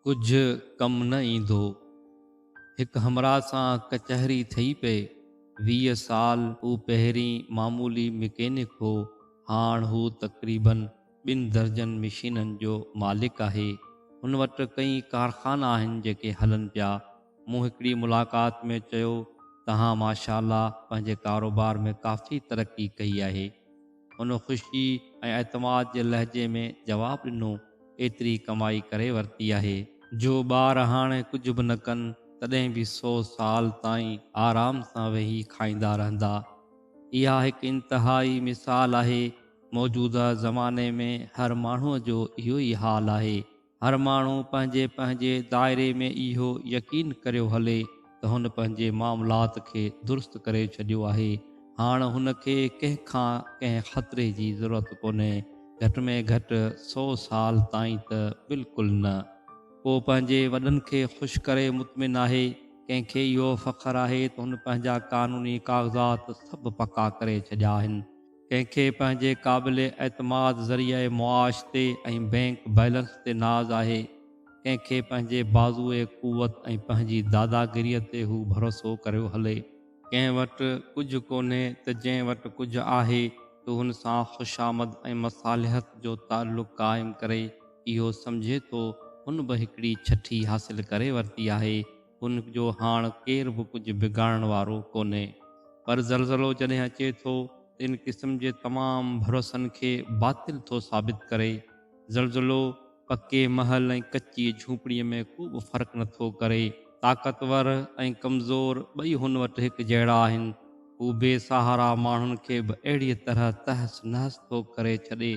ڪجهه ڪم نه ايندو. هڪ همراهه سان ڪچهري ٿئي پئي. 20 سال هو پهرين معمولي مڪينڪ هو، هاڻ هو تقريباً ٻن درجن مشينن جو مالڪ آهي. هن وٽ ڪئين ڪارخانا آهن جيڪي هلن پيا. مون هڪڙي ملاقات ۾ چيو، توهان ماشاء الله پنهنجي ڪاروبار ۾ ڪافي ترقي ڪئي آهي. هن خوشي ۽ اعتماد جي لهجي ۾ جواب ڏنو، ايتري ڪمائي ڪري ورتي آهي. جو ٻار هاڻي ڪجهه به نه ڪن، تڏهن به سو سال تائين آرام سان ويهي کائيندا رهندا. اها هڪ انتهائي مثال آهي. موجوده زماني ۾ هر ماڻهوء جو اهو ئي حال آهي. هر ماڻهو پنهنجي پنهنجي دائري ۾ اهو يقين ڪريو هلي ته هن پنهنجي معاملات کي درست ڪري ڇڏيو آهي، هاڻ هن کي ڪنهن کان ڪنهن خطري جي ضرورت ڪونهي، گهٽ ۾ گهٽ سو سال تائين ته بلڪل نه. ڪو پنهنجي وڏن کي خوش ڪري مطمئن آهي، ڪنهن کي اهو فخر آهي ته هن پنهنجا قانوني ڪاغذات سڀ پڪا ڪري ڇڏيا آهن. ڪنهن کي پنهنجي قابل اعتماد ذريعه معاش تي ۽ بئنڪ بئلنس تي ناز آهي، ڪنهن کي پنهنجي بازوء قوت ۽ پنهنجي داداگيريء تي هو ڀروسو ڪريو هلي. ڪنهن وٽ ڪجهه ڪونهي ته جنهن وٽ ڪجهه آهي ته هن سان خوشامد ۽ مصالحت جو تعلق قائم ڪري اهو سمجهي ٿو هن به هڪڙي ڇٺي حاصل ڪري ورتي آهي، هن جو هاڻ ڪير به ڪجهه بگاڙڻ وارو ڪونهي. پر زلزلو جڏهن اچي ٿو ته ان قسم جي تمام ڀروسن کي باطل ٿو ثابت ڪري. زلزلو پڪي محل ۽ ڪچي جهوپڙيء ۾ ڪوبه فرق نٿو ڪري. طاقتور ۽ ڪمزور ٻئي هن وٽ هڪجهڙا آهن. هو بي سهارا ماڻهن کي به اهڙيء طرح تهس نهس ٿو ڪري ڇڏي،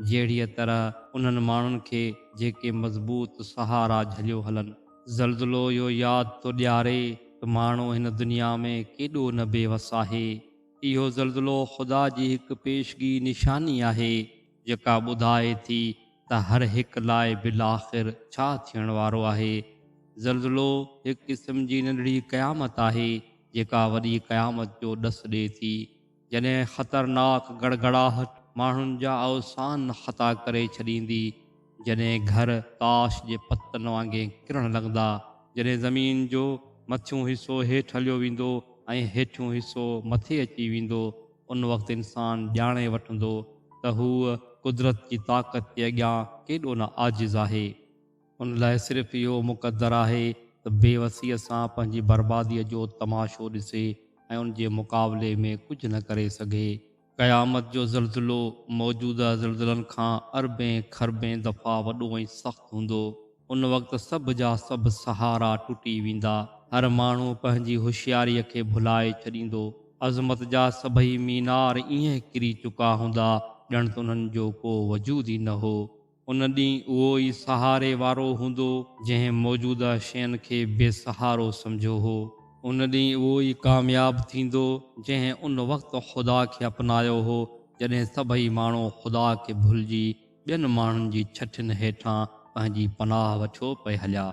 جهڙيء طرح انهن ماڻهن کي جيڪي مضبوط سهارا جهليو هلن. زلزلو اهو ياد ٿو ڏياري ته ماڻهو هن دنيا ۾ ڪيڏو نه بي وس آهي. اهو زلزلو خدا جي هڪ پيشگي نشاني آهي، جيڪا ٻڌائي ٿي ته هر هڪ لاء بالآخر ڇا ٿيڻ وارو آهي. زلزلو هڪ قسم جي ننڍڙي قيامت آهي، جيڪا وڏي قيامت جو ڏس ڏئي ٿي. جڏهن خطرناڪ گڙگڙاهٽ ماڻهن جا اوسان خطا ڪري ڇڏيندي، جڏهن گهر تاش جي پتن وانگي ڪرڻ لڳندا، جڏهن زمين جو مٿيون حصو هيٺ هليو ويندو ۽ هيٺيون حصو مٿي اچي ويندو، ان وقت انسان ڄاڻي وٺندو ته هو قدرت جي طاقت جي اڳيان ڪيڏو نه عاجز آهي. ان لاء صرف اهو مقدر آهي ته بي وسيء سان پنهنجي برباديء جو تماشو ڏسي ۽ ان جي مقابلي ۾ ڪجهه نه ڪري سگهي. قيامت جو زلزلو موجوده زلزلن کان اربين کربين دفعا وڏو ۽ سخت هوندو. ان وقت سڀ جا سڀ سهارا ٽٽي ويندا. هر ماڻهو پنهنجي هوشياريء کي ڀلائي ڇڏيندو. عظمت جا سڀئي مينار ائين ڪري چڪا هوندا ڄڻ ته انهن جو ڪو وجود ئي نه هو. ان ڏينهن اهو ئي سهاري وارو هوندو، جنهن موجوده شين کي بي سهارو سمجهيو هو. ان ڏينهن اهو ئي ڪامياب ٿيندو، جنهن ان وقت خدا کي اپنايو هو، جڏهن سڀئي ماڻهو خدا کي ڀلجي ٻين ماڻهن جي ڇٺين هيٺان پنهنجي پناهه وٺيو پئي هليا.